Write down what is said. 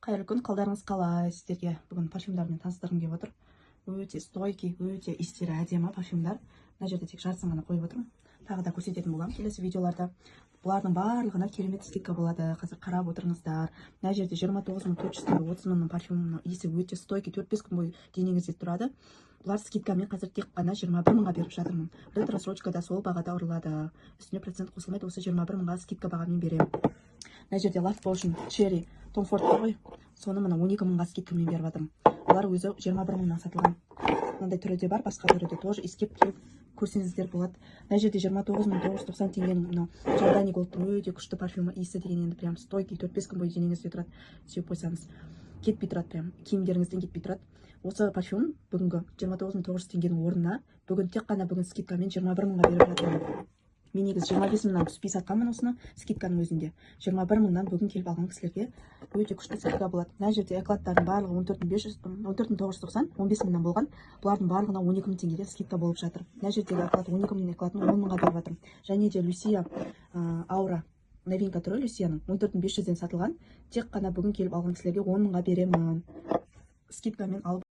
Қайырлы күн! Қалдарыңыз қалай сіздерге? Бүгін парфюмдармен таныстырғым келіп отыр. Өте стойкий, өте иістері әдемі парфюмдар. Мына жерде тек жартысын ғана қойып отырмын, тағы да көрсететін боламын келесі видеоларда. Бұлардың барлығына керемет скидка болады, қазір қарап отырыңыздар. Мына жерде 29 400 теңге, 30 мыңның парфюмінің иісі өте стойкий, 4-5 күн бойы денеңізде тұрады. Бұлар скидкамен қазір тек қана 21 мыңға беріп жатырмын. Ретро, сол бағада ұрылады, үстіне процент қосылмайды. Осы 21 мыңға скидка бағамен беремін. Мына жерде Love Potion Cherry, Tom Ford бар ғой, соны мына 12 мыңға скидкамен беріп жатырмын. Бұлар өзі 21 мыңнан сатылған. Мынандай түрі де бар, басқа түрі де тоже, иіскеп келіп көрсеңіздер болады. Мына жерде 29 990 теңгенің мынау Giordani Goldтың өте күшті парфюмі. Иісі деген енді прям стойкий, 4-5 күн бойы денеңізде тұрады. Сеуіп қойсаңыз, кетпей тұрады, прям киімдеріңізден кетпей тұрады. Осы парфюм бүгінгі 29 900 теңгенің орнына бүгін, тек қана бүгін скидкамен 21 мыңға беріп жатырмын. Мен негізі 25 мыңнан түспей сатқанмын осыны. Скидканың өзінде 21 мыңнан бүгін келіп алған кісілерге өте күшті скидка болады. Мына жерде Эклаттардың барлығы 14 500, 14 990, 15 мыңнан болған. Бұлардың барлығына 12 мың теңгеден скидка болып жатыр. Мына жердегі Эклат, 12 мың Эклатын 10 мыңға беріп жатырмын. Және де Люсия Аура, новинка түрі Люсияның, 14 500-ден сатылған, тек қана бүгін келіп алған кісілерге 10 мыңға беремін скидкамен алып.